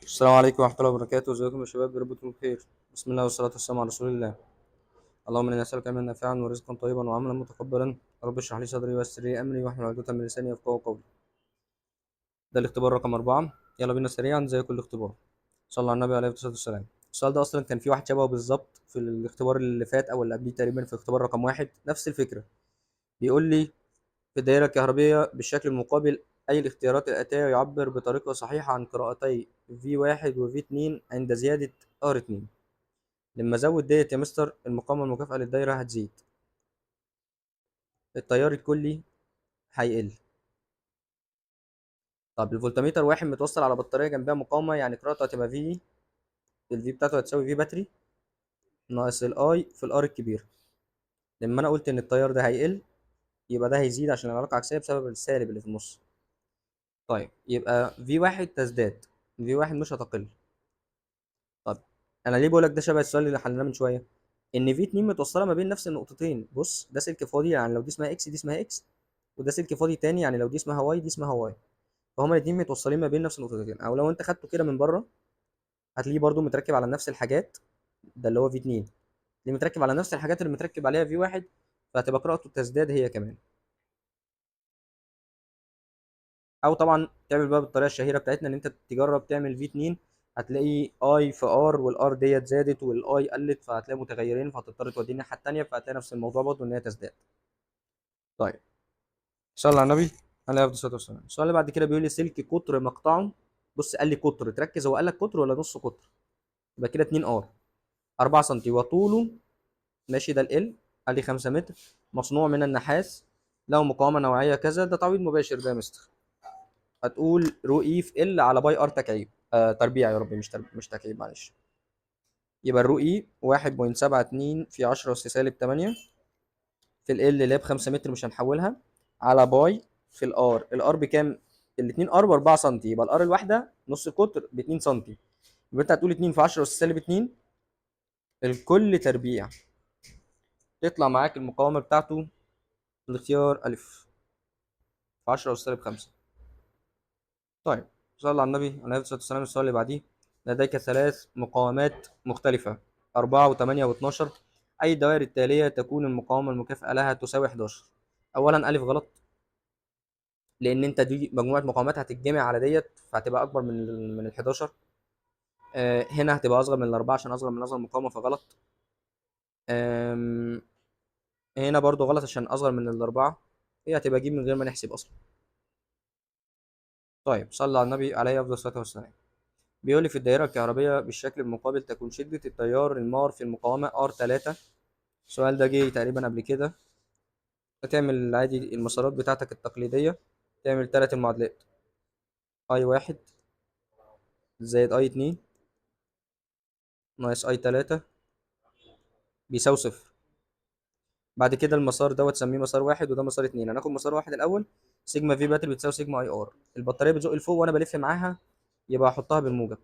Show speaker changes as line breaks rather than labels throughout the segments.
السلام عليكم ورحمة الله وبركاته، ازيكم يا شباب؟ يا رب تكونوا بخير. بسم الله والصلاة والسلام على رسول الله. اللهم إني نسألك علما نافعا ورزقا طيبا وعملا متقبلا. رب اشرح لي صدري ويسر لي أمري واحلل عقدة من لساني يفقهوا قولي. ده الاختبار رقم 4، يلا بينا سريعا زي كل اختبار. صلى على النبي عليه الصلاة والسلام. السؤال ده أصلا كان في واحد شبهه بالظبط في الاختبار اللي فات أو اللي قبليه تقريبا، في اختبار رقم 1، نفس الفكرة. بيقول لي في الدائرة الكهربية بالشكل المقابل أي الاختيارات الآتية يعبر بطريقة صحيحة عن قراءتي V1 و V2 عند زيادة R2. لما أزود ديت يا مستر المقاومة المكافئة للدايرة هتزيد، التيار الكلي هيقل. طب الفولتميتر 1 متوصل على بطارية جنبها مقاومة، يعني قراءته هتبقى V، ال V بتاعته هتساوي V battery ناقص ال I في ال R الكبير. لما أنا قلت إن التيار ده هيقل يبقى ده هيزيد عشان العلاقة عكسية بسبب السالب اللي في النص. طيب يبقى V1 تزداد، V1 مش هتقل. طب أنا ليه بقولك ده شبه السؤال اللي حليناه من شوية؟ إن V2 متوصلة ما بين نفس النقطتين. بص ده سلك فاضي، يعني لو دي اسمها X دي اسمها X، وده سلك فاضي تاني، يعني لو دي اسمها Y دي اسمها Y، فهما الاتنين متوصلين ما بين نفس النقطتين. أو لو أنت خدته كده من بره هتلاقيه برده متركب على نفس الحاجات، ده اللي هو V2 اللي متركب على نفس الحاجات اللي متركب عليها V1، فهتبقى قراءته تزداد هي كمان. او طبعا تعمل بقى بالطريقة الشهيرة بتاعتنا ان انت تجرب تعمل V2، هتلاقي I في R وال R ديت زادت وال I قلت، فهتلاقي متغيرين، فهتضطر توديه الناحية الثانية، فهتلاقي نفس الموضوع برضه ان هي تزداد. طيب صلى على النبي عليه الصلاة والسلام. السؤال اللي بعد كده بيقول لي سلك قطر مقطعه، بص قال لي قطر، تركز هو قال لك قطر ولا نص قطر؟ يبقى كده 2 R 4 سم وطوله ماشي، ده ال قال لي 5 متر، مصنوع من النحاس، له مقاومة نوعية كذا. ده تعويض مباشر ده يا مستر. هتقول rho e في L على pi R تكعيب، تربيع يا ربي، مش تكعيب معلش. يبقى ال rho e 1.72 في 10 أس سالب 8 في ال L اللي هي ب 5 متر مش هنحولها، على pi في ال R. ال R بكام؟ الاتنين R ب 4 سم، يبقى ال R الواحدة نص قطر ب 2 سم، يبقى انت هتقول 2 في 10 أس سالب 2 الكل تربيع، تطلع معاك المقاومة بتاعته الاختيار ألف في 10 أس سالب 5. طيب صلى على النبي عليه الصلاة والسلام. السؤال اللي بعديه لديك 3 مقاومات مختلفة 4 و8 و12، أي الدوائر التالية تكون المقاومة المكافئة لها تساوي 11؟ أولا ألف غلط، لأن أنت دي مجموعة مقاومات هتتجمع على ديت فهتبقى أكبر من ال 11. هنا هتبقى أصغر من ال4 عشان أصغر من أصغر مقاومة فغلط. هنا برضو غلط عشان أصغر من ال4، هي هتبقى جيم من غير ما نحسب أصلا. طيب صلى على النبي عليه أفضل الصلاة والسلام. بيقول لي في الدائرة الكهربية بالشكل المقابل تكون شدة التيار المار في المقاومة R3. السؤال ده جه تقريبا قبل كده. هتعمل عادي المسارات بتاعتك التقليدية، تعمل 3 المعادلات، I1 زائد I2 ناقص I3 بيساوي 0. بعد كده المسار دوت تسميه مسار 1 وده مسار 2. هناخد مسار 1 الأول، sigma V battery بتساوي sigma I R. البطارية بتزق لفوق وأنا بلف معاها، يبقى هحطها بالموجب.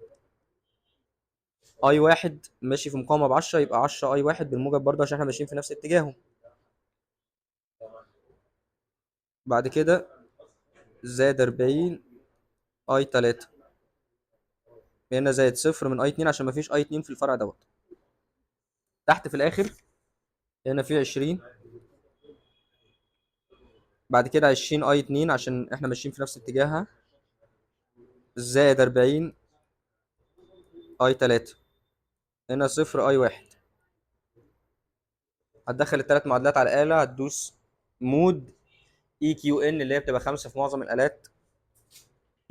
I 1 ماشي في مقاومة ب10، يبقى 10 I 1 بالموجب برضه عشان احنا ماشيين في نفس اتجاهه. بعد كده زائد 40 I 3، هنا زائد 0 من I 2 عشان مفيش I 2 في الفرع دوت. تحت في الاخر هنا في 20، بعد كده 20 I 2 عشان احنا ماشيين في نفس اتجاهها، زائد 40 I 3، هنا 0 I 1. هتدخل التلات معادلات على الآلة، هتدوس mode EQN اللي هي بتبقى 5 في معظم الآلات،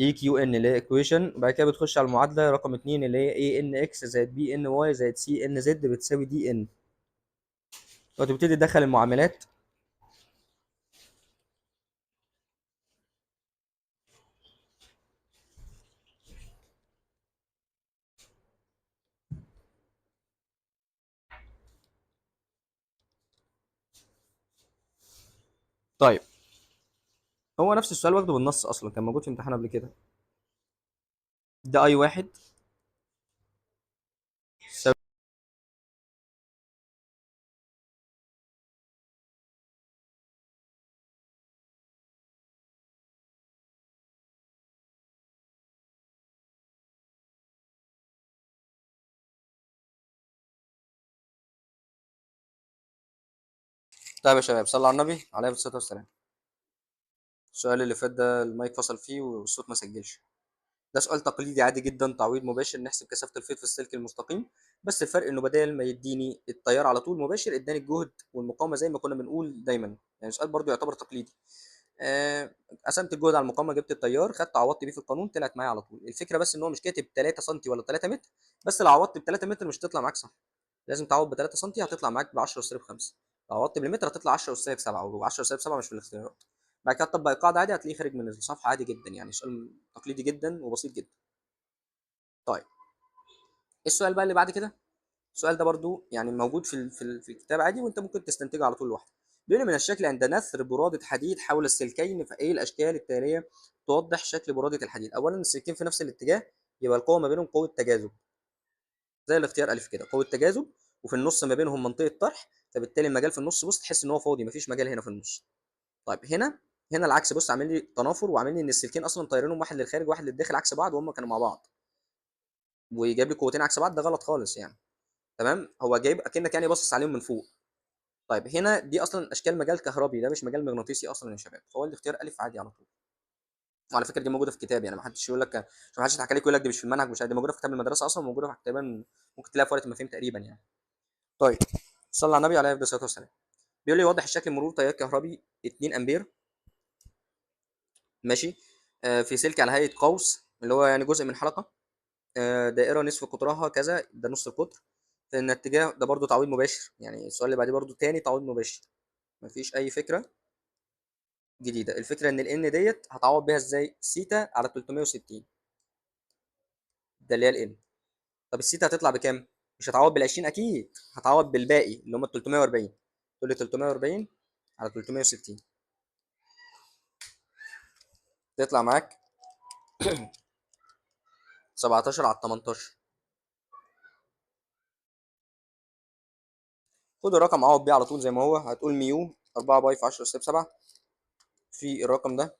EQN اللي هي equation، وبعد كده بتخش على المعادلة رقم 2 اللي هي ANX زائد BNY زائد CNZ بتساوي DN، وتبتدي تدخل المعاملات. طيب هو نفس السؤال واخده بالنص اصلا، كان موجود في امتحان قبل كده. ده I 1 طيب يا شباب، صلوا على النبي عليه الصلاة والسلام. السؤال اللي فات ده المايك فصل فيه والصوت ما سجلش. ده سؤال تقليدي عادي جدا، تعويض مباشر، نحسب كثافة الفيض في السلك المستقيم، بس الفرق انه بدل ما يديني التيار على طول مباشر اداني الجهد والمقاومة زي ما كنا بنقول دايما، يعني سؤال برضو يعتبر تقليدي. قسمت الجهد على المقاومة، جبت التيار، خدت عوضت بيه في القانون، طلعت معايا على طول. الفكرة بس ان هو مش كاتب 3 سم ولا 3 متر، بس لو عوضت ب 3 متر مش هتطلع معاك صح، لازم تعوض ب 3 سم هتطلع معاك ب 10 سالب 5، لو عوضت بالمتر هتطلع 10 سالب 7، و10 سالب 7 مش في الاختيارات. بعد كده تطبق القاعدة عادي، هتلاقيه خارج من الصفحة عادي جدا، يعني سؤال تقليدي جدا وبسيط جدا. طيب السؤال بقى اللي بعد كده، السؤال ده برضو يعني موجود في الكتاب عادي، وانت ممكن تستنتجه على طول لوحدك. بيقول من الشكل عند نثر برادة حديد حول السلكين، فايه الاشكال التالية توضح شكل برادة الحديد؟ اولا السلكين في نفس الاتجاه، يبقى القوة ما بينهم قوة تجاذب زي الاختيار الف كده، قوة تجاذب، وفي النص ما بينهم منطقة طرح، فبالتالي المجال في النص بص تحس ان هو فاضي، مفيش مجال هنا في النص. طيب هنا العكس، بص عامل لي تنافر وعامل لي ان السلكين اصلا طايرينهم واحد للخارج واحد للداخل عكس بعض، وهم كانوا مع بعض، وجايب لي قوتين عكس بعض، ده غلط خالص يعني. تمام، هو جايب اكنك يعني باصص عليهم من فوق. طيب هنا دي اصلا اشكال مجال كهربي، ده مش مجال مغناطيسي اصلا يا شباب، فهو الاختيار الف عادي على طول. وعلى فكرة دي موجودة في الكتاب، يعني ما حدش يقول لك، عشان ما حدش يضحك عليك ويقول لك دي مش في المنهج، مش دي موجودة في كتاب المدرسة اصلا، موجودة في تقريبا ممكن تلاقيها في ورقة المفاهيم تقريبا يعني. طيب صلى على النبي عليه الصلاة والسلام. بيقول لي يوضح الشكل مرور تيار كهربي 2 امبير، ماشي، في سلك على هيئة قوس اللي هو يعني جزء من حلقة، دائرة نصف قطرها كذا، ده نص القطر، فان اتجاه ده برضو تعويض مباشر، يعني السؤال اللي بعديه برضو تاني تعويض مباشر، مفيش اي فكرة جديدة. الفكرة ان ال N ديت هتعوض بيها ازاي؟ سيتا على 360، ده اللي هي ال N. طب السيتا هتطلع بكام؟ مش هتعوض بال 20 اكيد، هتعوض بالباقي اللي هم ال 340، تقول لي 340 على 360، تطلع معاك 17 على 18. خد الرقم عوض بيه على طول زي ما هو، هتقول ميو 4 باي في 10 سالب 7 في الرقم ده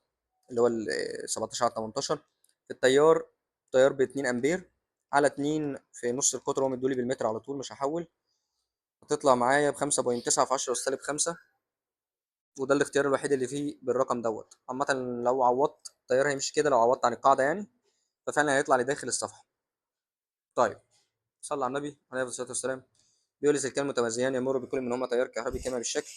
اللي هو ال 17 على 18، في التيار، التيار ب 2 امبير على 2 في نص القطر، هو مدولي بالمتر على طول مش هحول، هتطلع معايا ب 5.9 في 10 سالب 5، وده الاختيار الوحيد اللي فيه بالرقم دوت. عامة لو عوضت التيار هيمشي كده، لو عوضت عن القاعدة يعني، ففعلا هيطلع لداخل الصفحة. طيب صلى على النبي عليه الصلاة والسلام. بيقول لي سلكان متوازيان يمر بكل منهما تيار كهربي كما بالشكل،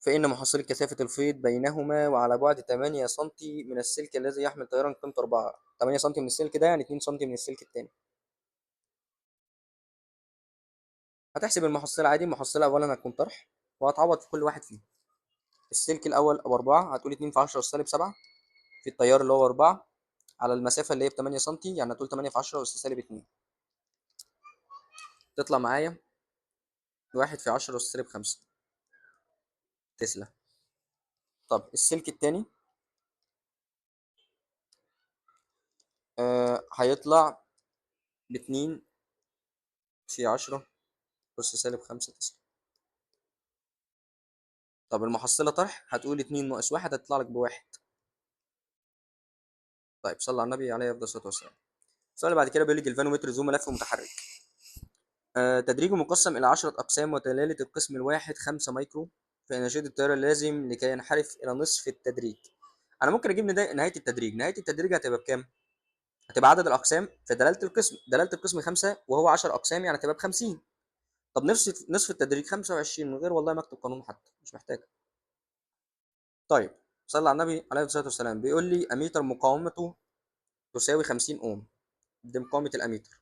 فإن محصلة كثافة الفيض بينهما وعلى بعد 8 سنتي من السلك الذي يحمل تيارا قيمته 4، 8 سنتي من السلك ده يعني 2 سنتي من السلك التاني. هتحسب المحصلة عادي، المحصلة أولا هتكون طرح، وهتعوض في كل واحد فيهم. السلك الأول أو 4 هتقول 2 في 10 سالب 7 في التيار اللي هو 4 على المسافة اللي هي ب 8 سنتي، يعني هتقول 8 في 10 أس سالب 2، تطلع معايا 1 في 10 أس سالب 5 تسلا. طب السلك التاني، هيطلع باتنين في 10 أس سالب 5 تسلا. طب المحصلة طرح، هتقول 2 ناقص 1 هتطلع لك ب1. طيب صلى على النبي عليه أفضل الصلاة والسلام. السؤال اللي بعد كده بيقول لي جلفانومتر ذو ملف متحرك، تدريجه مقسم إلى 10 أقسام وتلالة القسم الواحد 5 مايكرو، فإن شدة التيار اللازم لكي ينحرف إلى نصف التدريج. أنا ممكن أجيب نهاية التدريج، نهاية التدريج هتبقى بكام؟ هتبقى عدد الأقسام في دلالة القسم، دلالة القسم 5 وهو 10 أقسام يعني هتبقى ب50. طب نصف التدريج 25 من غير والله ما أكتب قانون حتى، مش محتاج. طيب صلى على النبي عليه الصلاة والسلام. بيقول لي أميتر مقاومته تساوي 50 أوم، دي مقاومة الأميتر،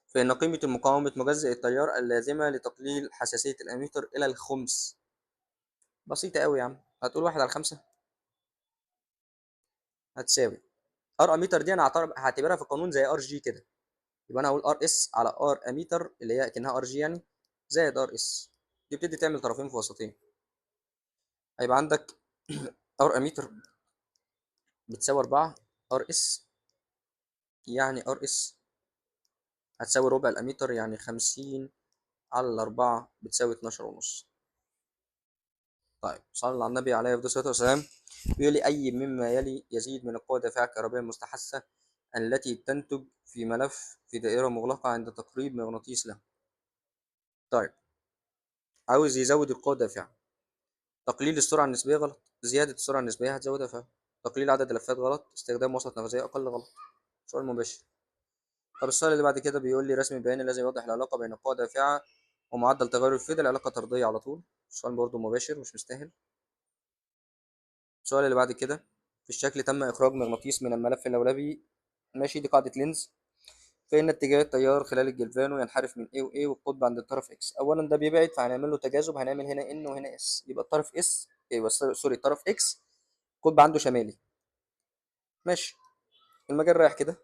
فإن قيمة مقاومة مجزئ التيار اللازمة لتقليل حساسية الأميتر إلى الخمس. بسيطة أوي يا عم، هتقول 1 على 5 هتساوي R أميتر، دي أنا هعتبرها في القانون زي R G كده، يبقى أنا هقول R S على R أميتر اللي هي كأنها R G يعني زائد R S، دي بتدي تعمل طرفين في وسطين، هيبقى عندك R أميتر بتساوي 4 R S، يعني R S هتساوي ربع الأميتر، يعني 50 على 4 بتساوي اتناشر ونص. طيب صلى على النبي عليه الصلاة والسلام. بيقول لي أي مما يلي يزيد من القوة الدافعة الكهربائية المستحثة التي تنتج في ملف في دائرة مغلقة عند تقريب مغناطيس له. طيب عاوز يزود القوة الدافعة. تقليل السرعة النسبية غلط، زيادة السرعة النسبية هتزودها فعلا. تقليل عدد اللفات غلط، استخدام وسط نفاذية أقل غلط. سؤال مباشر. طب السؤال اللي بعد كده بيقول لي رسم بياني الذي يوضح العلاقة بين القوة الدافعة ومعدل تغير الفيض. العلاقة طردية على طول. السؤال برضه مباشر مش مستاهل. السؤال اللي بعد كده في الشكل تم إخراج مغناطيس من الملف اللولبي، ماشي، دي قاعدة لينز، فإن اتجاه التيار خلال الجلفانو ينحرف من A و A والقطب عند الطرف X. أولا ده بيبعد فهنعمل له تجاذب، هنعمل هنا N وهنا S، يبقى الطرف S، يبقى sorry الطرف X القطب عنده شمالي، ماشي. المجال رايح كده،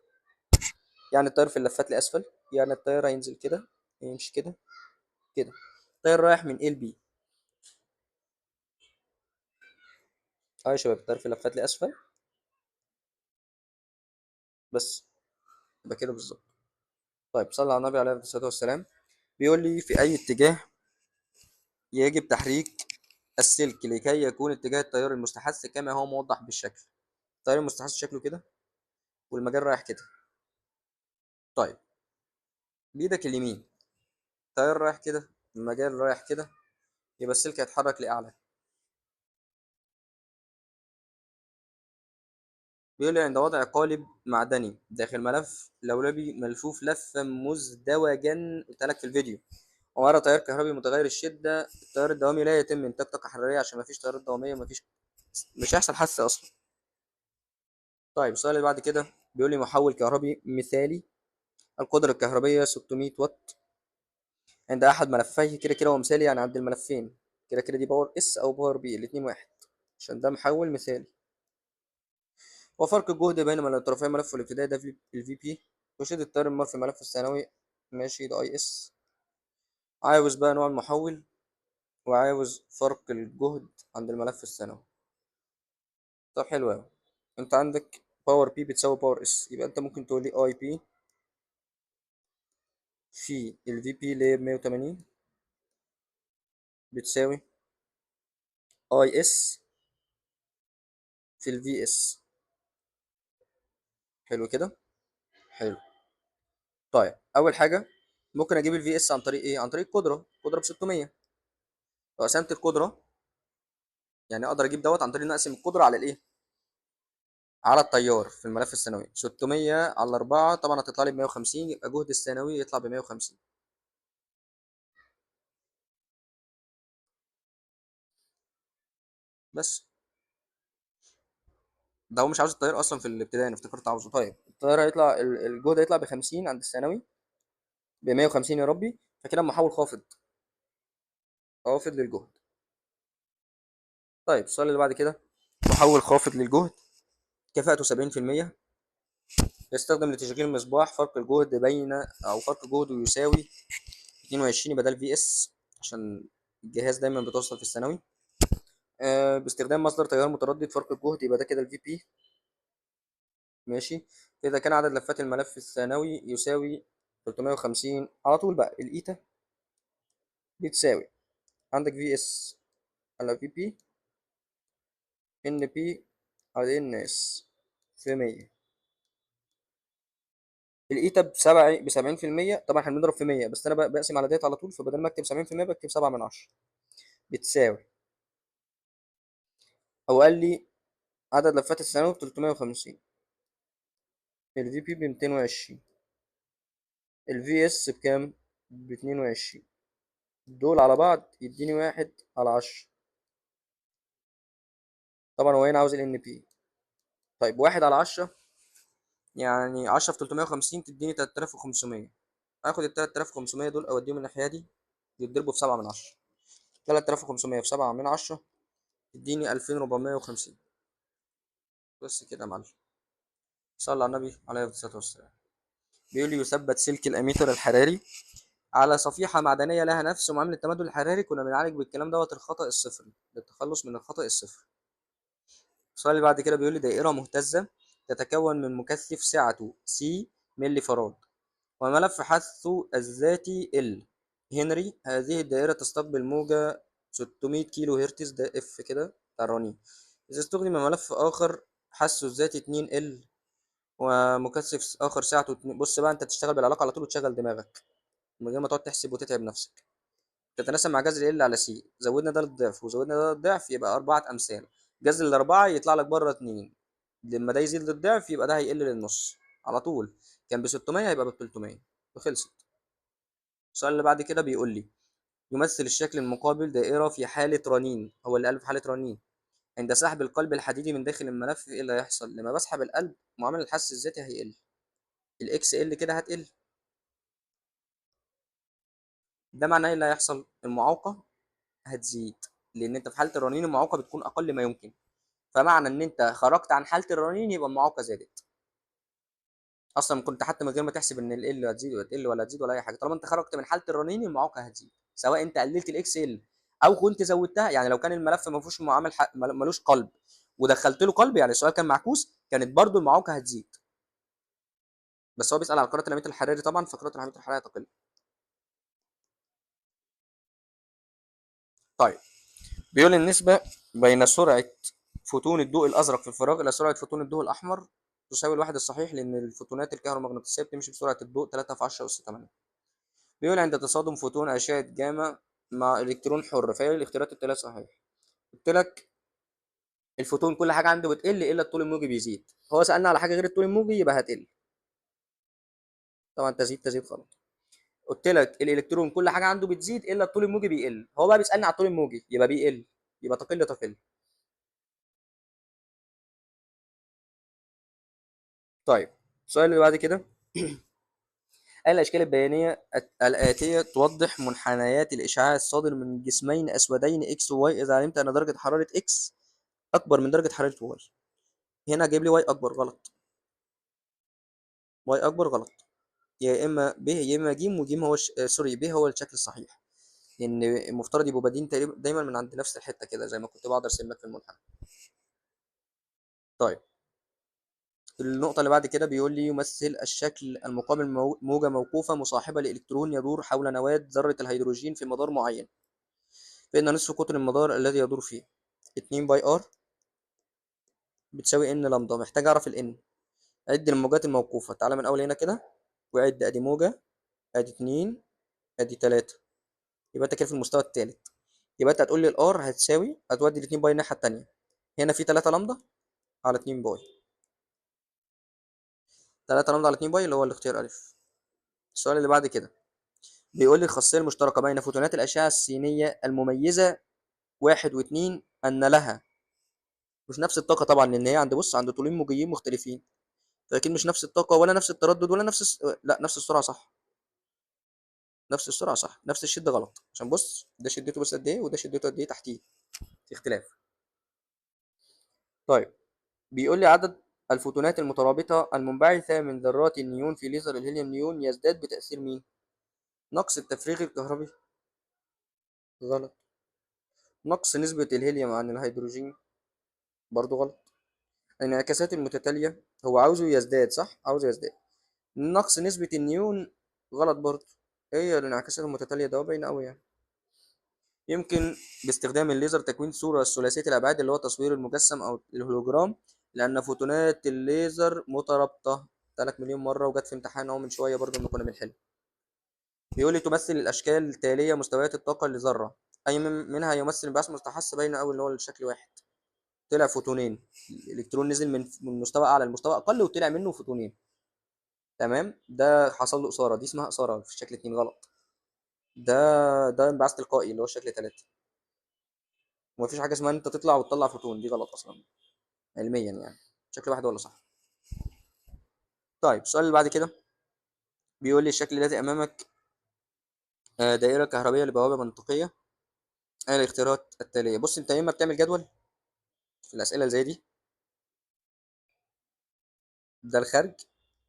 يعني التيار في اللفات لأسفل، يعني التيار هينزل كده، يمشي كده كده. التيار رايح من A ل B. يا شباب التيار في اللفات لأسفل بس، يبقى كده بالظبط. طيب صلى على النبي عليه الصلاة والسلام. بيقول لي في أي اتجاه يجب تحريك السلك لكي يكون اتجاه التيار المستحث كما هو موضح بالشكل. التيار المستحث شكله كده والمجال رايح كده. طيب بإيدك اليمين التيار رايح كده، المجال رايح كده، يبقى السلك هيتحرك لأعلى. بيقول لي عند وضع قالب معدني داخل ملف لولبي ملفوف لفا مزدوجا، قلت لك في الفيديو، ومرة تيار كهربي متغير الشدة، التيار الدوامي لا يتم إنتاج طاقة حرارية عشان مفيش تيارات دوامية، مش هيحصل حس أصلا. طيب السؤال اللي بعد كده بيقول لي محول كهربي مثالي، القدرة الكهربية 600 واط عند أحد ملفيه، كده كده هو مثالي يعني عند الملفين، كده كده دي power S أو power P الاتنين واحد عشان ده محول مثالي. وفرق الجهد بين طرفي ملفه الابتدائي ده ال VP، وشدة التيار المار في الملف الثانوي، ماشي ده IS. عاوز بقى نوع المحول وعاوز فرق الجهد عند الملف الثانوي. طب حلو أوي، أنت عندك power P بتساوي power S، يبقى أنت ممكن تقول لي IP في ال VP اللي هي 180 بتساوي IS في ال VS. حلو كده؟ حلو. طيب أول حاجة ممكن أجيب ال VS عن طريق إيه؟ عن طريق القدرة، القدرة ب 600. لو قسمت القدرة يعني أقدر أجيب دوت عن طريق إن أقسم القدرة على الإيه؟ على التيار في الملف الثانوي، 600 على 4 طبعا هتطلع لي ب 150، يبقى جهد الثانوي يطلع ب 150. بس ده هو مش عاوز التيار اصلا في الابتدائي، انا افتكرت عاوزه. طيب التيار هيطلع الجهد هيطلع ب 50 عند الثانوي، ب 150 يا ربي، فكده المحول خافض، خافض للجهد. طيب السؤال اللي بعد كده محول خافض للجهد كفاءته سبعين في المية، يستخدم لتشغيل مصباح، فرق الجهد بين أو فرق جهده يساوي 22 بدل في اس عشان الجهاز دايما بتوصل في الثانوي. باستخدام مصدر تيار متردد فرق الجهد، يبقى ده كده الفي بي، ماشي. إذا كان عدد لفات الملف الثانوي يساوي 350، على طول بقى ال eta بتساوي عندك في اس على في بي ان بي على ان اس في 100. ال eta بسبعين في المية، طبعا احنا بنضرب في 100، بس انا بقسم على ديت على طول، فبدل ما اكتب سبعين في المية بكتب سبعة من عشرة، بتساوي، او قال لي عدد لفات الثانوي ب 350، ال VP ب 220، ال VS بكام؟ ب 22، دول على بعض يديني 1/10. طبعا هو هنا عاوز ال NP. طيب 1/10 يعني 10 في 350 تديني 3500، هاخد ال 3500 دول اوديهم الناحية دي يتضربوا في 7 من 10، 3500 في 7 من 10 تديني 2450. بس كده يا معلم. صلى على النبي عليه الصلاة والسلام. بيقول لي يثبت سلك الأميتر الحراري على صفيحة معدنية لها نفس معاملة التمدد الحراري. كنا بنعالج بالكلام دوت الخطأ الصفري، للتخلص من الخطأ الصفري. السؤال اللي بعد كده بيقول لي دائرة مهتزة تتكون من مكثف سعته C ملي فراد وملف حثه الذاتي L هنري. هذه الدائرة تستقبل موجة 600 كيلو هرتز، ده F كده بتاع الرنين. إذا استخدم ملف آخر حثه الذاتي 2 L ومكثف آخر سعته 2. بص بقى، أنت تشتغل بالعلاقة على طول وتشغل دماغك من غير ما تقعد تحسب وتتعب نفسك. تتناسب مع جذر L على C. زودنا ده للضعف وزودنا ده للضعف يبقى 4 امثال، جذر الاربعة يطلع لك بره 2، لما ده يزيد للضعف يبقى ده هيقل للنص على طول، كان ب 600 هيبقى ب 300 وخلصت. السؤال اللي بعد كده بيقول لي يمثل الشكل المقابل دائرة في حالة رنين، هو اللي قال في حالة رنين، عند سحب القلب الحديدي من داخل الملف ايه اللي هيحصل؟ لما بسحب القلب معامل الحس الذاتي هيقل، ال XL كده هتقل، ده معناه ايه اللي هيحصل؟ المعاوقة هتزيد، لأن أنت في حالة الرنين المعاوقة بتكون أقل ما يمكن، فمعنى إن أنت خرجت عن حالة الرنين يبقى المعاوقة زادت. أصلاً كنت حتى من غير ما تحسب إن ال L هتزيد ولا تقل ولا هتزيد ولا أي حاجة، طالما أنت خرجت من حالة الرنين المعاوقة هتزيد، سواء أنت قللت ال XL أو كنت زودتها. يعني لو كان الملف ما فيهوش معامل ملوش قلب ودخلت له قلب، يعني السؤال كان معكوس، كانت برضو المعاوقة هتزيد. بس هو بيسأل على قراءة الأميتر الحراري طبعاً، فقراءة الأميتر الحراري هتقل. بيقول النسبة بين سرعة فوتون الضوء الأزرق في الفراغ إلى سرعة فوتون الضوء الأحمر تساوي الواحد الصحيح، لأن الفوتونات الكهرومغناطيسية بتمشي بسرعة الضوء 3 في 10 أس 8. بيقول عند تصادم فوتون أشعة جاما مع إلكترون حر، فهي الاختيارات التالية صحيح. قلت لك الفوتون كل حاجة عنده بتقل إلا الطول الموجي بيزيد، هو سألنا على حاجة غير الطول الموجي يبقى هتقل، طبعا تزيد غلط. قلت لك الإلكترون كل حاجة عنده بتزيد إلا الطول الموجي بيقل، هو بقى بيسألني على الطول الموجي يبقى بيقل، يبقى تقل تقل. السؤال اللي بعد كده قال الأشكال البيانية الآتية توضح منحنيات الإشعاع الصادر من جسمين أسودين X و Y إذا علمت أن درجة حرارة X أكبر من درجة حرارة Y. هنا جايب لي Y أكبر غلط، Y أكبر غلط، يا إما ب يا إما ج، وج هو سوري، ب هو الشكل الصحيح، لأن المفترض يبقوا بادئين تقريبا دايما من عند نفس الحتة كده زي ما كنت بقعد أرسم لك في المنحنى. النقطة اللي بعد كده بيقول لي يمثل الشكل المقابل موجة موقوفة مصاحبة لإلكترون يدور حول نواة ذرة الهيدروجين في مدار معين، فإن نصف قطر المدار الذي يدور فيه 2 pi R بتساوي N lambda. محتاج أعرف ال N. عد الموجات الموقوفة، تعالى من أول هنا كده وعد، أدي موجة، أدي 2، أدي 3، يبقى أنت كده في المستوى التالت. يبقى أنت هتقول لي ال R هتساوي، هتودي الاتنين pi الناحية التانية، هنا في 3 لامدا على 2 pi، 3 لامدا على 2 pi اللي هو الاختيار ألف. السؤال اللي بعد كده بيقول لي الخاصية المشتركة بين فوتونات الأشعة السينية المميزة 1 و2 أن لها مش نفس الطاقة طبعا، لأن هي عند طولين موجيين مختلفين، فأكيد مش نفس الطاقة ولا نفس التردد ولا نفس لا، نفس السرعة صح، نفس السرعة صح، نفس الشدة غلط، عشان بص ده شدته بس قد إيه وده شدته قد إيه تحتيه، في اختلاف. بيقول لي عدد الفوتونات المترابطة المنبعثة من ذرات النيون في ليزر الهيليوم نيون يزداد بتأثير مين؟ نقص التفريغ الكهربي غلط، نقص نسبة الهيليوم عن الهيدروجين برضو غلط، الانعكاسات المتتالية هو عاوزه يزداد صح؟ عاوزه يزداد، نقص نسبة النيون غلط برضو، ايه الانعكاسات المتتالية ده باين قوي يعني. يمكن باستخدام الليزر تكوين صورة ثلاثية الأبعاد اللي هو تصوير المجسم أو الهولوجرام، لأن فوتونات الليزر مترابطة 3 مليون مرة، وجت في امتحان أهو من شوية برضو إن كنا بنحل. بيقول لي تمثل الأشكال التالية مستويات الطاقة لذرة، أي منها يمثل انبعاث مستحث باين أوي اللي هو الشكل واحد، طلع فوتونين، الإلكترون نزل من مستوى أعلى لمستوى أقل وطلع منه فوتونين، تمام، ده حصل له إثارة، دي اسمها إثارة في الشكل 2 غلط، ده انبعاث تلقائي اللي هو الشكل 3، ومفيش حاجة اسمها إن أنت تطلع وتطلع فوتون، دي غلط أصلاً علمياً يعني، شكل واحد ولا صح. السؤال اللي بعد كده بيقول لي الشكل الذي أمامك، دائرة كهربية لبوابة منطقية، أين الاختيارات التالية؟ أنت يا إما بتعمل جدول في الأسئلة اللي زي دي، ده الخارج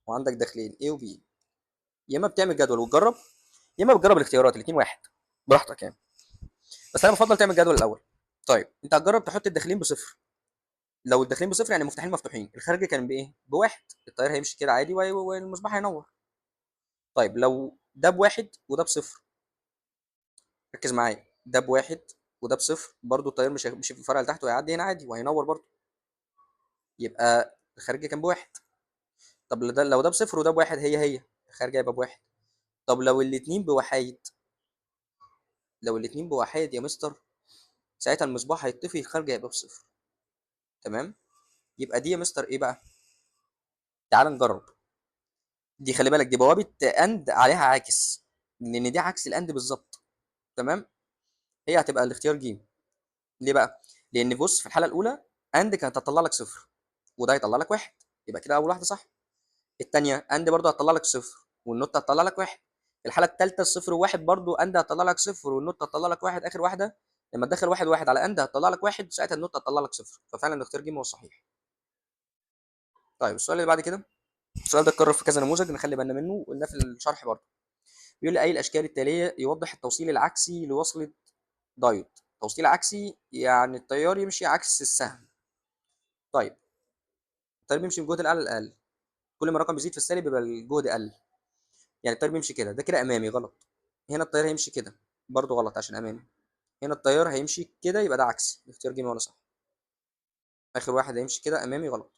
وعندك داخلين A و B، يا إما بتعمل جدول وتجرب، يا إما بتجرب الاختيارات، الاتنين واحد براحتك يعني، بس أنا بفضل تعمل جدول الأول. أنت هتجرب تحط الداخلين بصفر، لو الداخلين بصفر يعني المفتاحين مفتوحين، الخارج كان بإيه؟ بواحد، التيار هيمشي كده عادي والمصباح هينور. لو ده بواحد وده بصفر، ركز معايا، ده بواحد وده بصفر، برضو التيار مش هيمشي في الفرع اللي تحت وهيعدي هنا عادي وهينور برضو، يبقى الخارج كان بواحد. طب لو ده بصفر وده بواحد، هي هي الخارج هيبقى بواحد. طب لو الاتنين بوحايد، لو الاتنين بواحد يا مستر ساعتها المصباح هيطفي، الخارج هيبقى بصفر. تمام، يبقى دي يا مستر ايه بقى؟ تعال نجرب. دي خلي بالك دي بوابه AND عليها عاكس، لان دي عكس ال AND بالظبط. تمام، هي هتبقى الاختيار ج. ليه بقى؟ لان بص في الحالة الاولى AND كانت هتطلع لك صفر وده هيطلع لك واحد، يبقى كده اول واحدة صح. الثانية AND برضه هتطلع لك صفر وال NOT هتطلع لك واحد. الحالة الثالثة الصفر وواحد برضه AND هتطلع لك صفر وال NOT هتطلع لك واحد. اخر واحدة لما تدخل واحد واحد على AND هتطلع لك واحد، ساعتها ال NOT هتطلع لك صفر. ففعلا الاختيار ج هو الصحيح. طيب السؤال اللي بعد كده، السؤال ده اتكرر في كذا نموذج نخلي بالنا منه وقلناه في الشرح برضه. بيقول لي اي الاشكال التالية يوضح التوصيل العكسي لوصله دايود. توصيل عكسي يعني التيار يمشي عكس السهم. طيب التيار بيمشي من الجهد الاعلى للاقل، كل ما الرقم بيزيد في السالب بيبقى الجهد اقل. يعني التيار بيمشي كده، ده كده امامي غلط. هنا التيار هيمشي كده برضه غلط عشان امامي. هنا التيار هيمشي كده يبقى ده عكسي، الاختيار ج ولا صح. اخر واحد هيمشي كده امامي غلط.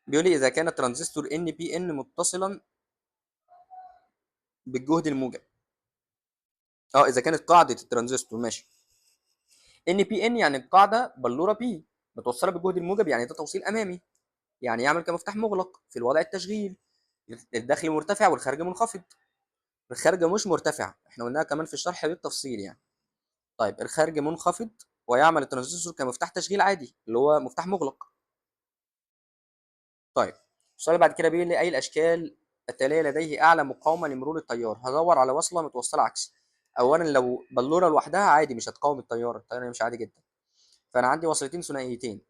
بيقول لي اذا كان الترانزستور NPN متصلا بالجهد الموجب. اذا كانت قاعدة الترانزستور ماشي NPN يعني القاعدة بلوره P متوصله بالجهد الموجب، يعني ده توصيل امامي، يعني يعمل كمفتاح مغلق في الوضع التشغيل، الدخل مرتفع والخارج منخفض. الخارج مش مرتفع، احنا قلناها كمان في الشرح بالتفصيل يعني. طيب الخارج منخفض ويعمل الترانزستور كمفتاح تشغيل عادي اللي هو مفتاح مغلق. طيب السؤال بعد كده بيقول لي اي الاشكال التالية لديه اعلى مقاومة لمرور التيار. هدور على وصله متوصله عكسي. اولا لو بلوره لوحدها عادي مش هتقاوم التيار، التيار يمشي عادي جدا. فانا عندي وصلتين ثنائيتين،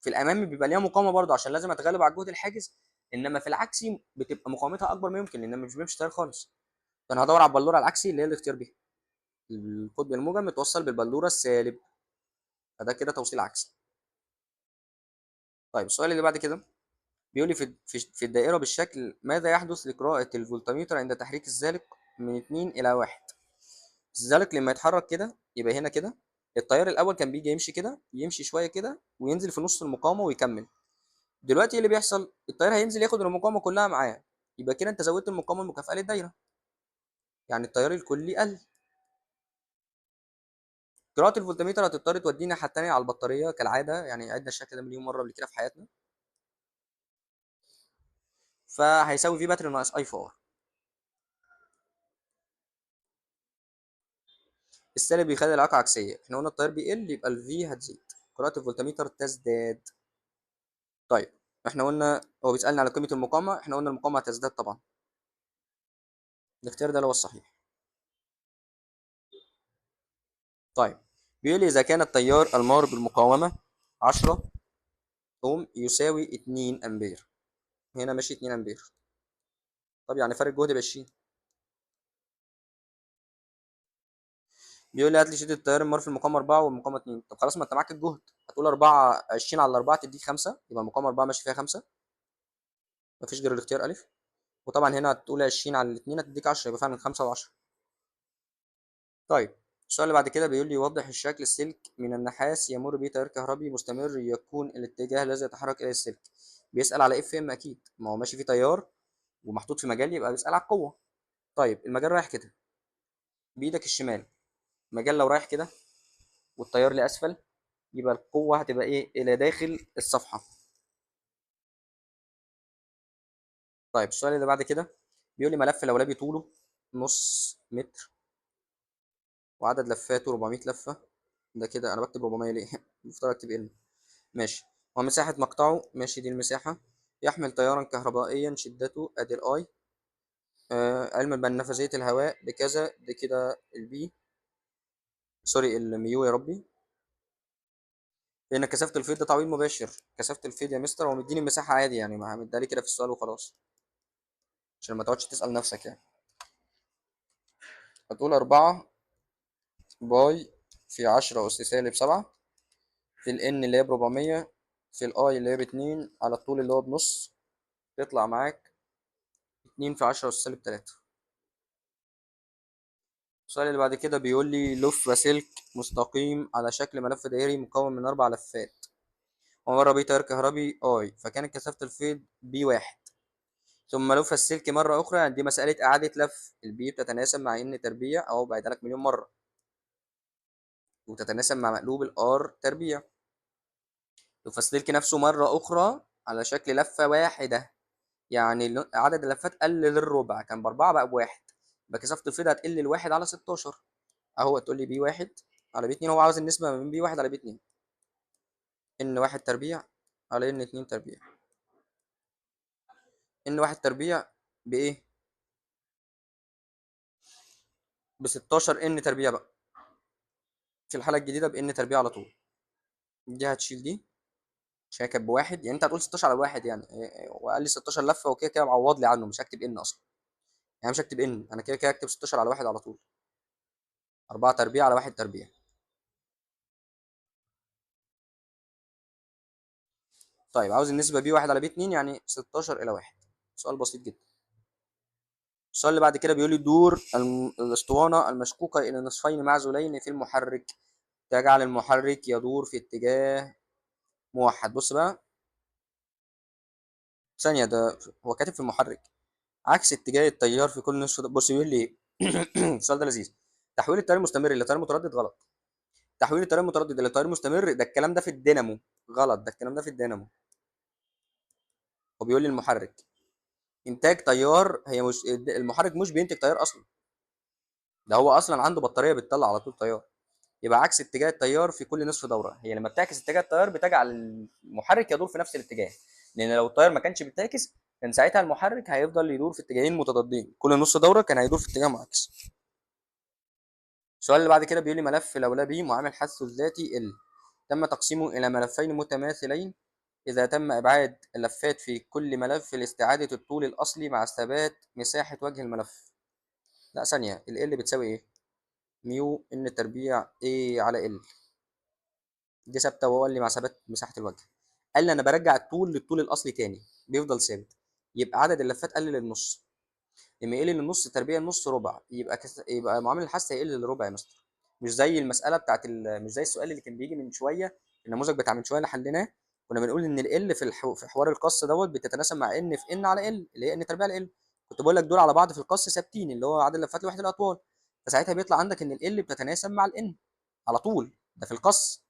في الامامي بيبقى ليها مقاومة برضه عشان لازم اتغلب على الجهد الحاجز، انما في العكسي بتبقى مقاومتها اكبر ما يمكن لان مش بيمشي تيار خالص. فانا هدور على البلوره العكسي اللي هي الاختيار ب، القطب الموجب متوصل بالبلوره السالب، فده كده توصيل عكسي. طيب السؤال اللي بعد كده بيقول لي في الدائرة بالشكل ماذا يحدث لقراءة الفولتميتر عند تحريك الزالق من 2 الى 1؟ الزالق لما يتحرك كده يبقى هنا كده، التيار الاول كان بيجي يمشي كده، يمشي شوية كده وينزل في نص المقاومة ويكمل. دلوقتي ايه اللي بيحصل؟ التيار هينزل ياخد المقاومة كلها معاه، يبقى كده انت زودت المقاومة المكافئه للدايره، يعني التيار الكلي قل. قراءة الفولتميتر هتضطر تودينا ناحية تانية على البطارية كالعادة، يعني عدنا الشكل ده مليون مرة قبل كده في حياتنا. فهيساوي V battery ناقص I في R. السالب بيخلي العلاقة عكسية، احنا قلنا التيار بيقل يبقى ال V هتزيد، قراءة الفولتميتر تزداد. طيب احنا قلنا هو بيسألني على قيمة المقاومة، احنا قلنا المقاومة هتزداد طبعا. الاختيار ده اللي هو الصحيح. طيب بيقول لي إذا كان التيار المار بالمقاومة 10 أوم يساوي 2 أمبير، هنا ماشي 2 أمبير، طب يعني فرق الجهد ب20. بيقول لي هات لي شدة التيار المار في المقاومة 4 والمقاومة 2. طب خلاص ما أنت معاك الجهد، هتقول 4 20 على 4 تديك 5، يبقى المقاومة 4 ماشي فيها 5، مفيش غير الاختيار ألف. وطبعا هنا هتقول 20 على 2 هتديك 10، يبقى فعلا 5 و10. طيب السؤال اللي بعد كده بيقول لي يوضح الشكل السلك من النحاس يمر به تيار كهربي مستمر يكون الاتجاه الذي يتحرك اليه السلك. بيسأل على FM اكيد، ما هو ماشي فيه تيار ومحطوط في مجال يبقى بيسأل على القوة. طيب المجال رايح كده بايدك الشمال، المجال لو رايح كده والتيار لاسفل يبقى القوة هتبقى ايه؟ الى داخل الصفحة. طيب السؤال اللي بعد كده بيقول لي ملف لولبي طوله نص متر وعدد لفاته 400 لفة، ده كده انا بكتب 400 ليه؟ المفترض اكتب ال ماشي. ومساحة مقطعه ماشي، دي المساحة، يحمل تيارا كهربائيا شدته ادي ال I، علما بان نفاذية الهواء بكذا، ده كده ال B sorry ال mu يا ربي، لان كثافة الفيض ده تعويض مباشر. كثافة الفيض يا مستر هو مديني المساحة عادي يعني، ما مديها لي كده في السؤال وخلاص عشان ما تقعدش تسأل نفسك يعني. هتقول 4 pi في 10 أس سالب 7 في ال N اللي هي ب400 في ال I اللي هي ب2 على الطول اللي هو بنص، تطلع معاك 2 في 10 أس سالب 3. السؤال اللي بعد كده بيقول لي لف سلك مستقيم على شكل ملف دائري مكون من 4 لفات ومر بيه تيار كهربي I، فكانت كثافة الفيض B 1، ثم لف السلك مرة أخرى، يعني دي مسألة إعادة لف، ال B بتتناسب مع N تربيع، أهو بعيدها لك مليون مرة، وتتناسب مع مقلوب ال R تربيع. لف السلك نفسه مرة أخرى على شكل لفة واحدة، يعني عدد اللفات قل للربع، كان ب4 بقى ب1، يبقى كثافة الفيض هتقل لواحد على 16. أهو تقول لي B 1 على B 2، هو عاوز النسبة ما بين B 1 على B 2، N 1 تربيع على N 2 تربيع. N 1 تربيع بإيه؟ ب 16 N تربيع بقى في الحالة الجديدة ب N تربيع على طول. دي هتشيل دي عشان هي كانت ب1، يعني انت هتقول 16 على 1 يعني، وقال لي 16 لفة وكده كده معوض لي عنه، مش هكتب N أصلا، يعني مش هكتب N، أنا كده كده هكتب 16 على 1 على طول، 4 تربيع على 1 تربيع. طيب عاوز النسبة B 1 على B 2، يعني 16 إلى 1. سؤال بسيط جدا. السؤال اللي بعد كده بيقول لي دور الأسطوانة المشقوقة إلى نصفين معزولين في المحرك تجعل المحرك يدور في اتجاه موحد. بص بقى ثانية، ده هو كاتب في المحرك عكس اتجاه التيار في كل نصف. بص بيقول لي ايه؟ السؤال ده لذيذ. تحويل التيار المستمر إلى تيار متردد غلط. تحويل التيار المتردد إلى تيار مستمر ده الكلام ده في الدينامو غلط، ده الكلام ده في الدينامو. هو بيقول لي المحرك انتاج تيار، هي مش المحرك مش بينتج تيار اصلا، ده هو اصلا عنده بطاريه بتطلع على طول تيار. يبقى عكس اتجاه التيار في كل نصف دوره. هي لما بتعكس اتجاه التيار بتجعل المحرك يدور في نفس الاتجاه، لان لو التيار ما كانش بيتعكس كان ساعتها المحرك هيفضل يدور في اتجاهين متضادين، كل نص دوره كان هيدور في اتجاه معاكس. السؤال اللي بعد كده بيقول لي ملف لولبي معامل حثه الذاتي L تم تقسيمه الى ملفين متماثلين، إذا تم إبعاد اللفات في كل ملف لاستعادة الطول الأصلي مع ثبات مساحة وجه الملف. لا ثانية، ال L بتساوي إيه؟ ميو N تربيع A على L، دي ثابتة وهو قال لي مع ثبات مساحة الوجه. قال لي أنا برجع الطول للطول الأصلي تاني، بيفضل ثابت، يبقى عدد اللفات قل للنص. لما يقل للنص تربيع النص ربع، يبقى معامل الحث هيقل للربع يا مستر. مش زي المسألة بتاعت مش زي السؤال اللي كان بيجي من شوية، النموذج بتاع من شوية اللي حليناه، كنا بنقول إن ال L في حوار القص دوت بتتناسب مع N في N على L اللي هي N تربيع على L. كنت بقول لك دول على بعض في القص ثابتين اللي هو عدد اللفات لوحدة الأطوال، فساعتها بيطلع عندك إن ال L بتتناسب مع ال N على طول، ده في القص.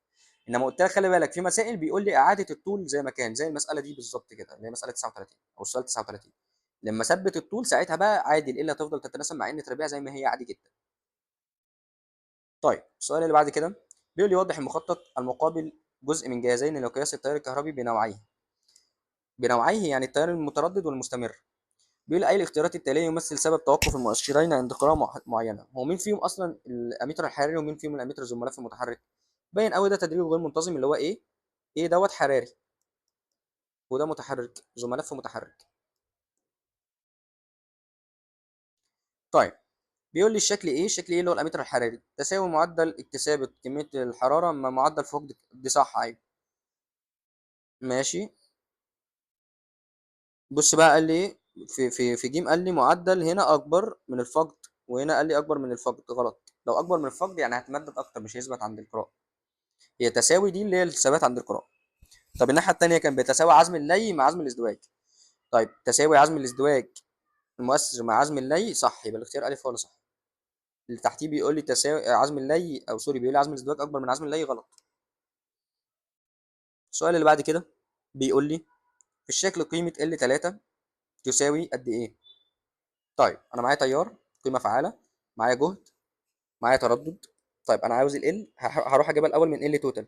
إنما قلت لك خلي بالك في مسائل بيقول لي إعادة الطول زي ما كان، زي المسألة دي بالظبط كده اللي هي مسألة 39 أو السؤال 39. لما ثبت الطول ساعتها بقى عادي ال L هتفضل تتناسب مع N تربيع زي ما هي عادي جدا. طيب السؤال اللي بعد كده بيقول لي يوضح المخطط المقابل جزء من جهازين لقياس التيار الكهربي بنوعيه. بنوعيه يعني التيار المتردد والمستمر. بيقول اي الاختيارات التاليه يمثل سبب توقف المؤشرين عند قراءه معينه. هو مين فيهم اصلا الاميتر الحراري ومين فيهم الاميتر ذو الملف المتحرك؟ باين قوي ده تدريج غير منتظم اللي هو ايه؟ ايه دوت حراري وده متحرك ذو ملف متحرك. طيب بيقول لي الشكل ايه؟ الشكل ايه اللي هو الاميتر الحراري تساوي معدل اكتساب كميه الحراره مع معدل فقد، دي صح ايوه ماشي. بص بقى قال لي ايه في جيم، قال لي معدل هنا اكبر من الفقد وهنا قال لي اكبر من الفقد، غلط. لو اكبر من الفقد يعني هتمدد اكتر مش هيثبت عند القراءه، هي تساوي دي اللي هي الثبات عند القراءه. طب الناحيه الثانيه كان بيتساوي عزم اللي مع عزم الازدواج. طيب تساوي عزم الازدواج المؤثر مع عزم اللي صح، يبقى الاختيار الف هو اللي صح. اللي تحتيه بيقول لي تساوي عزم اللي او سوري بيقول لي عزم الازدواج اكبر من عزم اللي، غلط. السؤال اللي بعد كده بيقول لي في الشكل قيمه ال 3 تساوي قد ايه؟ طيب انا معايا تيار قيمه فعاله، معايا جهد، معايا تردد. طيب انا عاوز ال هروح اجيبها الاول من L total،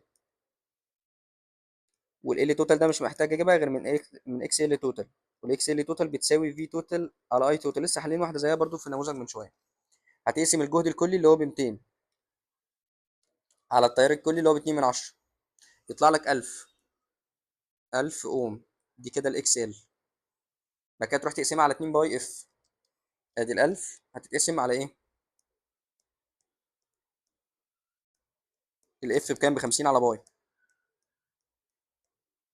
وال L total ده مش محتاج اجيبها غير من X L total، وال X L total بتساوي V total على I total. لسه حالين واحده زيها برضو في النموذج من شويه. هتقسم الجهد الكلي اللي هو ب 200 على التيار الكلي اللي هو ب 2 من 10، يطلع لك 1000 اوم. دي كده ال X L. بعد كده تروح تقسمها على 2 pi F، ادي ال 1000 هتتقسم على ايه؟ ال F بكام؟ ب 50 على pi.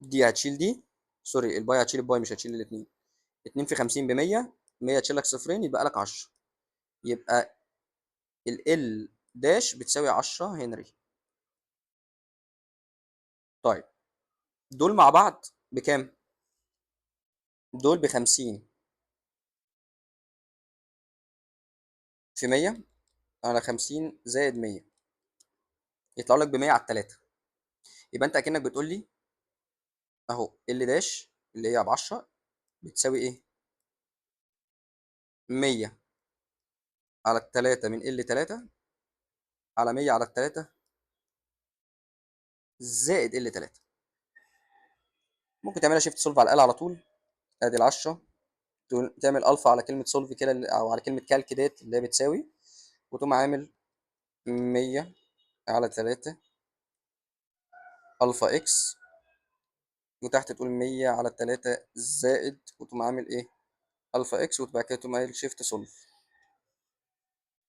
دي هتشيل دي، sorry ال pi هتشيل ال pi مش هتشيل الاثنين. 2 في 50 ب 100، 100 تشيل لك صفرين يبقى لك 10، يبقى ال L dash بتساوي 10 هنري. طيب دول مع بعض بكام؟ دول ب 50 في 100 على 50 زائد 100، يطلع لك ب 100 على 3. يبقى انت اكنك بتقول لي اهو L dash اللي هي ب 10 بتساوي ايه؟ 100 على 3 من L 3 على 100 على 3 زائد L 3. ممكن تعملها shift solve على الآلة على طول. ادي ال 10، تعمل الفا على كلمة solve كده او على كلمة calc ديت اللي هي بتساوي، وتقوم عامل 100 على 3 alpha X، وتحت تقول 100 على 3 زائد، وتقوم عامل ايه؟ alpha X، وبعد كده تقوم قايل shift solve.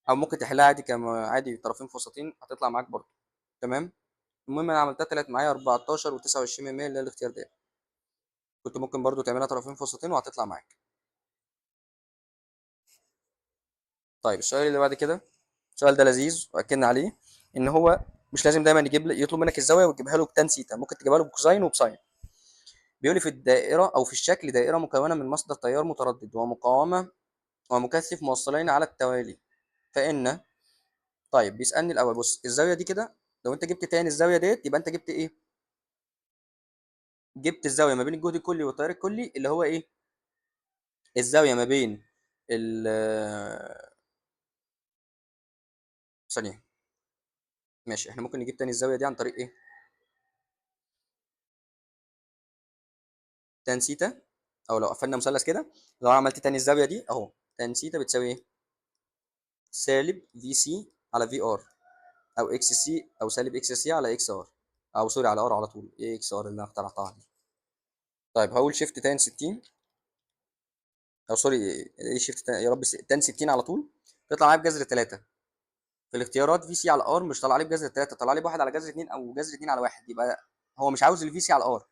او ممكن تحلها عادي كما عادي طرفين في وسطين هتطلع معاك برضه. تمام. المهم انا عملتها طلعت معايا أربعتاشر وتسعة وعشرين من مية اللي هي الاختيار ده. كنت ممكن برضو تعملها طرفين في وسطين وهتطلع معاك. طيب السؤال اللي بعد كده، السؤال ده لذيذ واكدنا عليه ان هو مش لازم دايما يطلب منك الزاوية وتجيبها له ب tan theta، ممكن تجيبها له ب cosine وب sine. بيقول لي في الدائرة او في الشكل دائرة مكونة من مصدر تيار متردد ومقاومة ومكثف موصلين على التوالي، فان طيب بيسالني الاول، بص الزاوية دي كده لو انت جبت tan الزاوية ديت يبقى انت جبت ايه؟ جبت الزاوية ما بين الجهد الكلي والتيار الكلي اللي هو ايه؟ الزاوية ما بين ال ثانية ماشي، احنا ممكن نجيب تاني الزاوية دي عن طريق ايه؟ tan theta، او لو قفلنا مثلث كده لو انا عملت tan الزاوية دي اهو، tan theta بتساوي ايه؟ سالب VC على VR، او XC، او سالب XC على XR، او sorry على R على طول، ايه XR اللي انا اخترعتها دي. طيب هقول shift tan 60، او sorry ايه shift tan، يا رب tan 60 على طول، تطلع معايا بجذر 3. في الاختيارات VC على R مش طالع لي بجذر 3، طالع لي بواحد على جذر 2 او جذر 2 على 1، يبقى هو مش عاوز ال VC على R،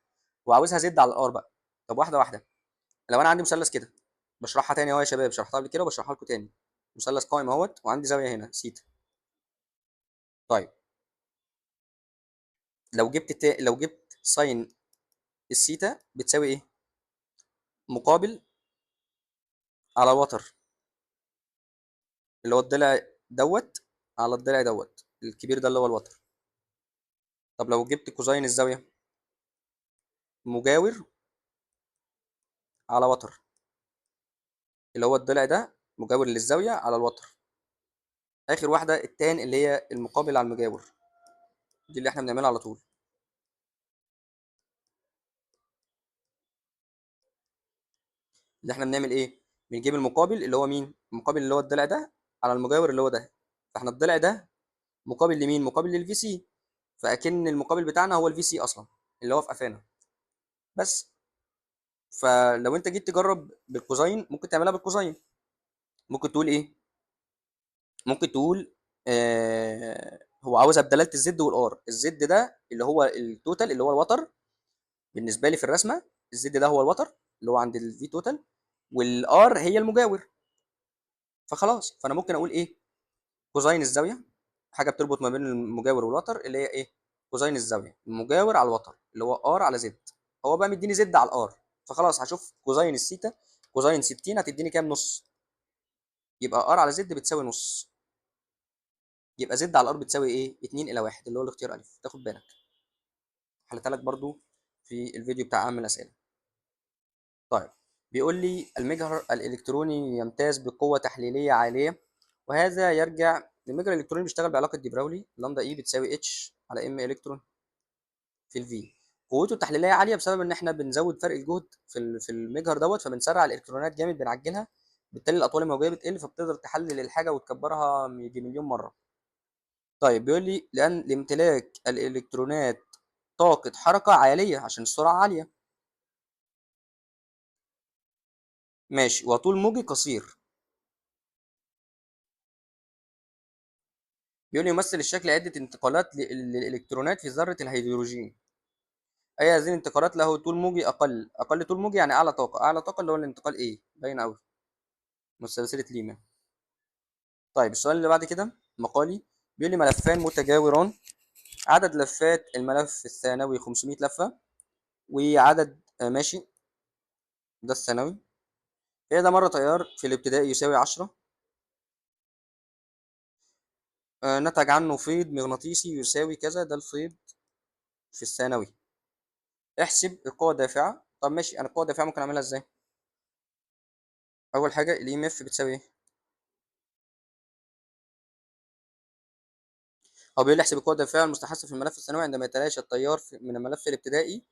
هو عاوزها Z على ال R بقى. طب واحدة واحدة، لو انا عندي مثلث كده، بشرحها تاني اهو يا شباب، شرحتها قبل كده وبشرحها لكم تاني. مثلث قائم اهوت وعندي زاوية هنا سيتا. طيب لو جبت sine ال theta بتساوي ايه؟ مقابل على وتر اللي هو الضلع دوت على الضلع دوت الكبير ده اللي هو الوتر. طب لو جبت cosine الزاوية مجاور على وتر اللي هو الضلع ده مجاور للزاوية على الوتر. آخر واحدة ال tan اللي هي المقابل على المجاور، دي اللي احنا بنعملها على طول. اللي احنا بنعمل ايه؟ بنجيب المقابل اللي هو مين؟ المقابل اللي هو الضلع ده على المجاور اللي هو ده. فاحنا الضلع ده مقابل لمين؟ مقابل لل VC، فاكن المقابل بتاعنا هو ال VC اصلا اللي هو في قفانا بس. فلو انت جيت تجرب بال cosine ممكن تعملها بال cosine، ممكن تقول ايه؟ ممكن تقول هو عاوزها بدلالة ال Z وال R. ال Z ده اللي هو ال total اللي هو الوتر بالنسبة لي في الرسمة، ال Z ده هو الوتر اللي هو عند ال V total، وال R هي المجاور. فخلاص، فانا ممكن اقول ايه؟ cosine الزاوية، حاجة بتربط ما بين المجاور والوتر اللي هي ايه؟ cosine الزاوية المجاور على الوتر اللي هو R على Z. هو بقى مديني Z على ال R، فخلاص هشوف cosine ال theta، cosine 60 هتديني كام؟ نص. يبقى R على Z بتساوي نص، يبقى Z على R بتساوي ايه؟ 2 الى 1 اللي هو الاختيار الف. تاخد بالك، حلتها لك برضو في الفيديو بتاع اهم الاسئلة. طيب بيقول لي المجهر الالكتروني يمتاز بقوة تحليلية عالية، وهذا يرجع المجهر الالكتروني بيشتغل بعلاقة دي براولي، lambda E بتساوي h على m الكترون في ال V. قوته التحليلية عالية بسبب ان احنا بنزود فرق الجهد في المجهر دوت، فبنسرع الالكترونات جامد، بنعجلها، بالتالي الاطوال الموجيه بتقل، فبتقدر تحلل الحاجة وتكبرها يجي مليون مرة. طيب بيقول لي لان لامتلاك الالكترونات طاقة حركة عالية عشان السرعة عالية، ماشي، وطول موجي قصير. بيقول لي يمثل الشكل عدة انتقالات للإلكترونات في ذرة الهيدروجين. أي هذه الانتقالات له طول موجي أقل؟ أقل طول موجي يعني أعلى طاقة، أعلى طاقة اللي هو الانتقال إيه؟ باين أوي من سلسلة ليما. طيب السؤال اللي بعد كده مقالي، بيقول لي ملفان متجاوران، عدد لفات الملف الثانوي 500 لفة، وعدد ماشي ده الثانوي، إذا مر تيار في الابتدائي يساوي 10 نتج عنه فيض مغناطيسي يساوي كذا، ده الفيض في الثانوي. احسب القوة الدافعة. طب ماشي، أنا القوة الدافعة ممكن أعملها إزاي؟ أول حاجة ال EMF بتساوي إيه؟ هو بيقول لي احسب القوة الدافعة المستحثة في الملف الثانوي عندما يتلاشى التيار من الملف الابتدائي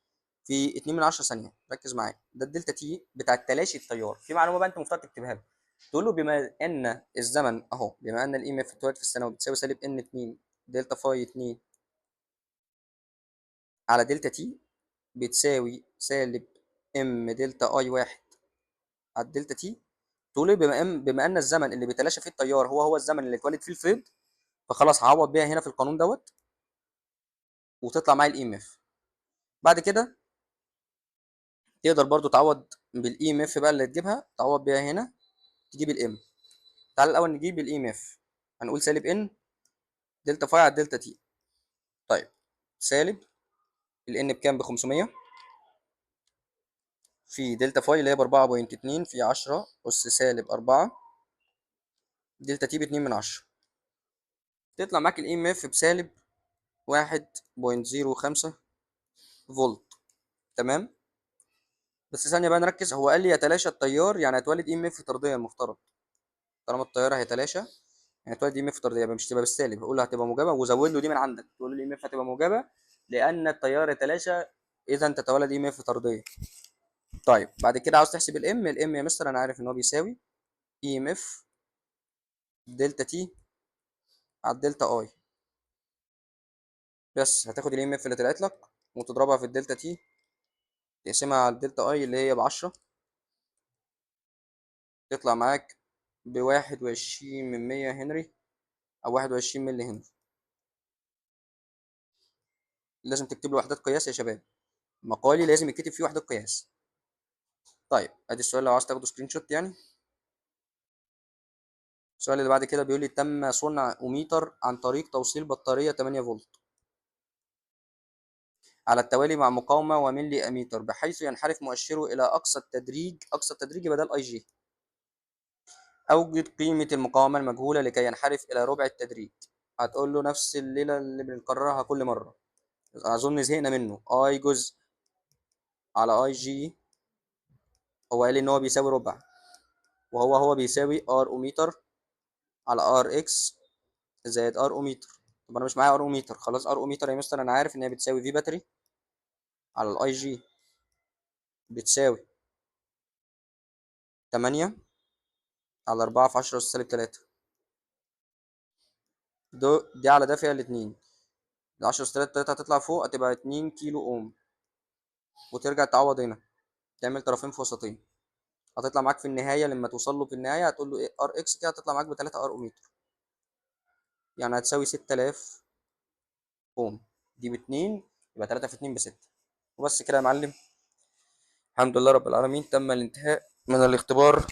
في اتنين من عشرة ثانية. ركز معايا، ده ال delta t بتاع تلاشي التيار. في معلومة بقى أنت المفترض تكتبها له، تقول له بما إن الزمن أهو، بما إن ال EMF بتولد في الثانوي بتساوي سالب N 2 delta phi 2 على delta t بتساوي سالب M delta I 1 على ال delta t. تقول له بما ان الزمن اللي بيتلاشى فيه التيار هو الزمن اللي اتولد فيه الفيض، فخلاص هعوض بيها هنا في القانون دوت وتطلع معايا ال EMF. بعد كده تقدر برضو تعوض بال EMF بقى اللي تجيبها، تعوض بيها هنا تجيب ال M. تعال الاول نجيب ال EMF، هنقول سالب N delta phi على delta t. طيب سالب ال N بكام؟ ب 500 في delta phi اللي هي ب 4.2 في 10 أس سالب 4 delta t باتنين من عشرة. تطلع معاك ال EMF بسالب 1.05 فولت. تمام، بس ثانية بقى نركز، هو قال لي يتلاشى التيار، يعني هتولد EMF طردية المفترض، طالما التيار هيتلاشى يعني هتولد EMF طردية، يبقى مش تبقى بالسالب، هقول له هتبقى موجبة، وزود له دي من عندك، تقول له ال EMF هتبقى موجبة لأن التيار يتلاشى، إذا تتولد EMF طردية. طيب بعد كده عاوز تحسب ال M، ال M يا مستر انا عارف ان هو بيساوي EMF delta t على ال delta I، بس هتاخد ال EMF اللي طلعت لك وتضربها في ال delta t تقسمها على ال delta I اللي هي ب10، تطلع معاك بواحد وعشرين من مية هنري او 21 ملي هنري. لازم تكتب له وحدات قياس يا شباب، مقالي لازم يتكتب فيه وحدات قياس. طيب ادي السؤال لو عاوز تاخده screenshot يعني. السؤال اللي بعد كده بيقول لي تم صنع أوميتر عن طريق توصيل بطارية 8 فولت على التوالي مع مقاومة وملي أميتر بحيث ينحرف مؤشره إلى أقصى التدريج، أقصى التدريج يبقى ده الأي جي. أوجد قيمة المقاومة المجهولة لكي ينحرف إلى ربع التدريج. هتقول له نفس الليلة اللي بنكررها كل مرة، أظن زهقنا منه. I جزء على أي جي، هو قال إن هو بيساوي ربع، وهو بيساوي R أوميتر على R X زائد R أوميتر. طب أنا مش معايا R أوميتر، خلاص R أوميتر يا مستر أنا عارف إن هي بتساوي V battery على الاي جي بتساوي 8 على 4 في 10 أس سالب 3، دي على ده فيها الاتنين، ال 10 أس سالب 3 هتطلع فوق هتبقى 2 كيلو أوم، وترجع تعوض هنا تعمل طرفين في وسطين، هتطلع معاك في النهاية لما توصل له في النهاية هتقول له إيه R X كده، هتطلع معاك بتلاتة R أوميتر، يعني هتساوي 6000 أوم، دي باتنين يبقى 3 في 2 ب6. وبس كده يا معلم، الحمد لله رب العالمين تم الانتهاء من الاختبار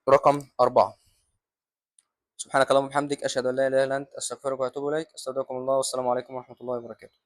رقم 4. سبحانك اللهم وبحمدك، أشهد أن لا إله إلا أنت، أستغفرك وأتوب إليك. أستودعكم الله، والسلام عليكم ورحمة الله وبركاته.